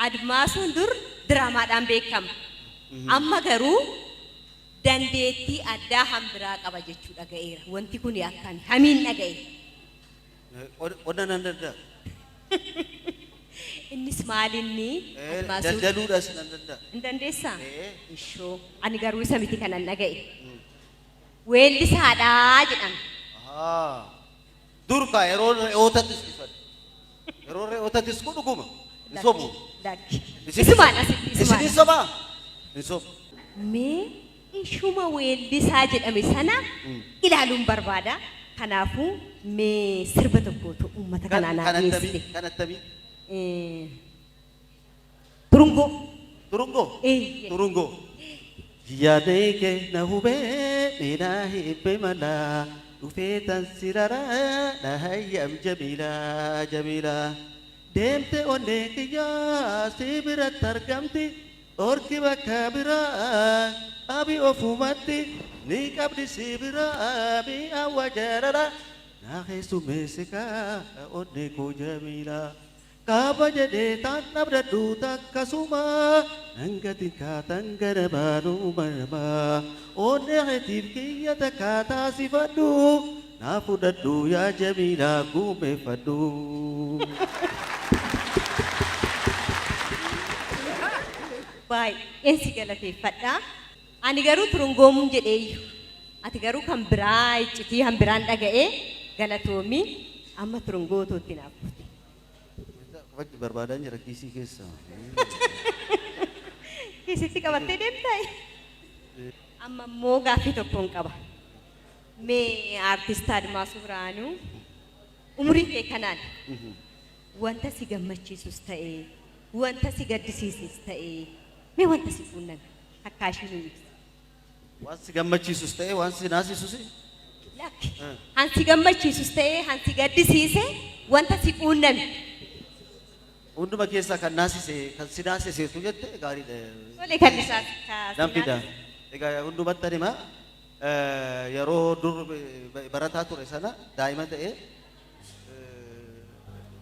Admaasuun dur diraamaadhaan beekama. Amma garuu dandeettii addaa hanbiraa qaba jechuu dhaga'eera. Wanti kuni akkami? Hamiin dhaga'e. Qonna nan danda'a. Innis maalinni Admaasuu? Daldaluudhas nan danda'a. Hin dandeessaa? Ee. Ishoo. Ani garuu isa miti kanan dhaga'e. Weellisaadha jedhame. Ahaa. Dur kaa yeroo re'oota tiskisan. Yeroo re'oota tisku dhuguma. Hin sobu. Lakki. Isin- Isumaan asitti isumaan. Isin sobaa? Hin sobu. Mee ishuma weellisaa jedhame sana ilaaluun barbaada. Kanaafuu mee sirba tokkotu uummata Kan kanaa naa kan attamii? dhiyeessite. Kan attamii? Turungoo. Turungoo? Eeyyee. Turungoo. Yaadee kee na hubee miidhaa hibbee malaa dhufee tan siraraa na hayyam jamiilaa jamiilaa deemte onnee kiyyaa si biratti argamti dhorki bakka biraa qabi ofumatti ni qabdi si biraa mi'aawwa jaalala na keessummeessi kaa onnee koo jamiilaa. Qaba jedhee taan dhabdadhu takkasuma nan gatin kaatan gara baanuu marma onnee keetiif kiyya takka taasifadhu naa fudhadhu yaa jamiilaa guumeeffadhu. Baay'een si galateeffadha. Ani garuu turungoomuun jedheeyyu. Ati garuu kan biraa iccitii kan biraan dhaga'ee galatoomi. Amma turungootu itti naaf buute. Qabachuu barbaadaan jira kiisii keessa. Kiisitti qabattee deemtaa? Amma immoo gaaffii tokkoon qaba. Mee aartist Admaasuu Birhaanuu umurii kee kanaan wanta si gammachiisus ta'e wanta si gaddisiisus ta'e mee wanta si quunname takkaa ishii nuu ibsi. Waan si gammachiisus ta'e waan si naasisus. Lakki. Han si gammachiisus ta'e han si gaddisiise wanta si quunname. Hunduma keessaa kan naasise kan si naasiseetu jette gaariidha. Tole kan isaas ka si Nan fida. naasise. Egaa hundumatti anima yeroo dur barataa ture sana daa'ima ta'e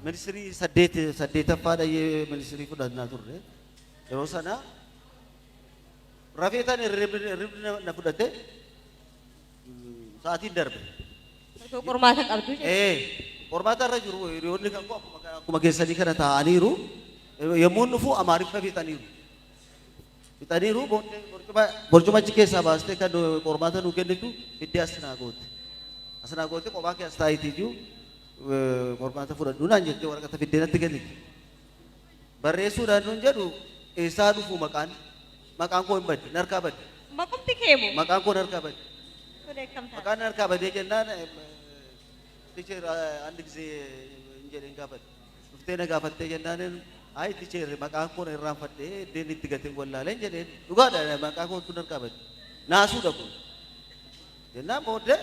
ministirii saddeet saddeetaffaa dhayyee ministirii fudhannaa turre. Yeroo sana rafeetan hirribni na fudhate sa'aatiin darbe. Osoo qormaata qabdu jechuudha. Ee, qormaata irra jiru hiriyoonni kan koo akkuma keessanii kana taa'aniiru. Yommuu dhufu Amaariffa fixaniiru. Fixaniiru booddee barcuma barcuma achi keessaa baastee kan qormaata nuu kennitu fiddee as naa goote. As naa goote kophaa kee as taa'iitii jiru qormaata fudhadhu naan jettee waraqata fiddee natti kennite. Barreessuudhaan nuun jedhu eessaa dhufu maqaan maqaan koo hin badde narkaa badde. Maqumti kee moo? Maqaan koo narkaa badde. Tole akkam taate? Maqaan narkaa badee jennaan teacher አንድ ጊዜ hin jedheen gaafadhe. Dhuftee na gaafattee jennaan ayi teacher maqaan koo na irraanfadhee iddeen itti gateen wallaaleen jedheen dhugaadha maqaa kootu narkaa badde. Naasuudha kun. Jennaan booddee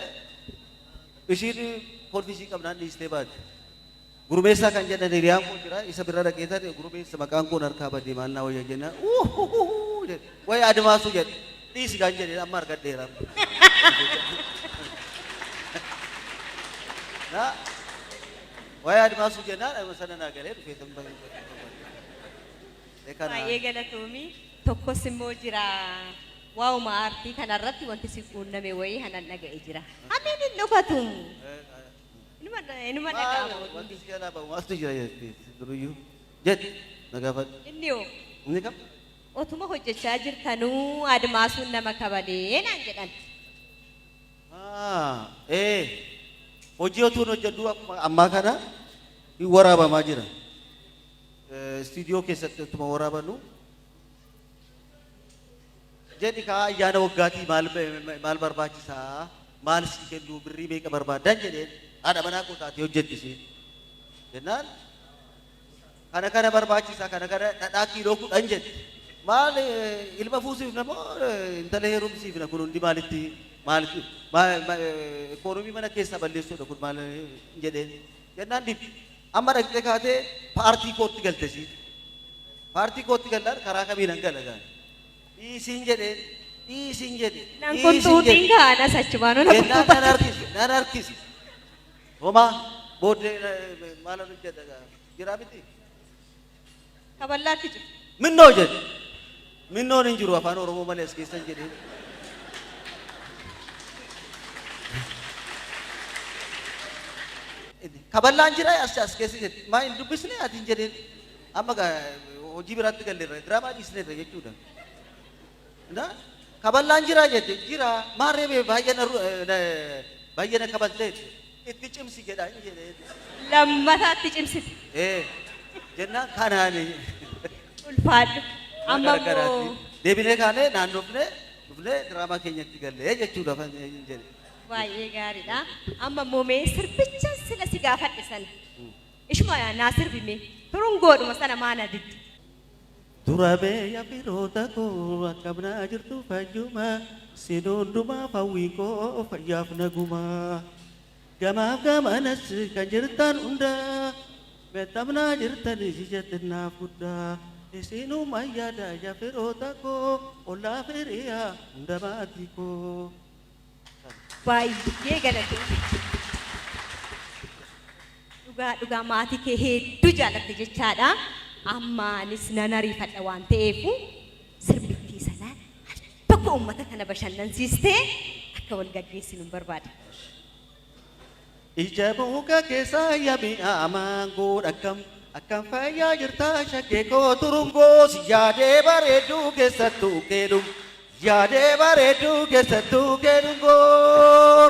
ishiin kolfisii qabnaan dhiistee baate. Gurmeessaa kan jedhan hiriyaan koo jira isa bira dhaqee taate gurmeessa maqaan koo narkaa badee maal naa wayya jennaan uuhuhuhu jedhe wayi Admaasuu jedhe dhiisi kan jedhe amma argadheera. Na wayi Admaasuu jennaan amma sana naa galee dhufee tan bahee. Baay'ee galatoomi. Tokkos immoo jira. Waa'uma aartii kanarratti wanti si quunname wayii hanan dhaga'e jira. Hamiin hin dhokatu. Inuma inuma dhaga'ama Maal oduun. wanti si jalaa ba'u maaltu jira jettee duruyyuu jedhi na gaafadhu. Inni hoo Inni kam? otuma hojjechaa jirtanuu Admaasuun nama kabalee naan jedhan. Ah, ee hojii otuun hojjedhu akkuma ammaa kana hin waraabamaa jira. Istiidiyoo keessatti otuma waraabanu jedhi kaa ayyaana waggaatii maal maal barbaachisaa maal sii kennu birrii meeqa barbaaddan jedheen haadha manaa koo taatee hojjetti isheen. Jennaan kana kana barbaachisaa kana kana dhadhaa kiiloo 10 jette. Maal ilma fuusiifna moo intala heerumsiifna kun hundi maalitti maalitti ikoonomii mana keessaa balleessuudha kun maal jedheen. Jennaan didde. Amma dhaqxee kaatee paartii kootti galte isiin. Paartii kootti gallaan karaa kamiinan gala gaan. Dhiisiin jedheen, dhiisiin jedhe, Nan dhiisiin qunxuuxiin jedhe. kaa'anas achumaanuu na Jennaan nan qunxuuxa. harkise, nan harkise. Homaa booddee maalan hojjedha gaa. Jiraa miti? Kaballaatti jiru. Minnoo jedhe. Minnoon hin jiru afaan Oromoo malee as keessan jedhee. Kaballaan jira as keessa jedhe. Maa hin dubbisne ati hin jedheen. Amma hojii biraatti galleerra diraamaa dhiisneerra jechuudha. Na kaballaan jira jette jira maarree bee baay'ee na baay'ee na kabaltee itti cimsi jedha inni jedhee. Lammataatti cimsite. Ee jennaan kanaani. Ulfaadhu. Amma immoo Deebinee kaanee naannofnee dhufnee diraamaa keenyatti gallee jechuudha afaan jedhe. Baay'ee gaariidha. Amma immoo mee sirbicha sila si gaafadhe sana. Ishuma naa sirbi mee. Turungoodhuma sana maana didde. Dura bee yaa firoota koo akkam naa jirtu fayyuma sin hundumaaf hawwiin koo fayyaaf naguma. Gamaaf gamanas kan jirtan hunda beektamnaa jirtan ija xinnaaf guddaa. Isinuma yaada yaa firoota koo ollaa firiyaa hunda maatii koo. Baay'ee galatoomi. Dhugaa dhugaa maatii kee hedduu jaalatte jechaadha. Amma anis nan ariifadha waan ta'eef sirbittii sanaan al tokko uummata kana bashannansiistee akka wal gaggeessinu barbaada. Ija muka keessaa yami'a maangoo akkam akkam fayyaa jirtaa shakkee koo turungoo si yaadee bareedduu keessattuu keedhum yaadee bareedduu keessattuu keedhungoo.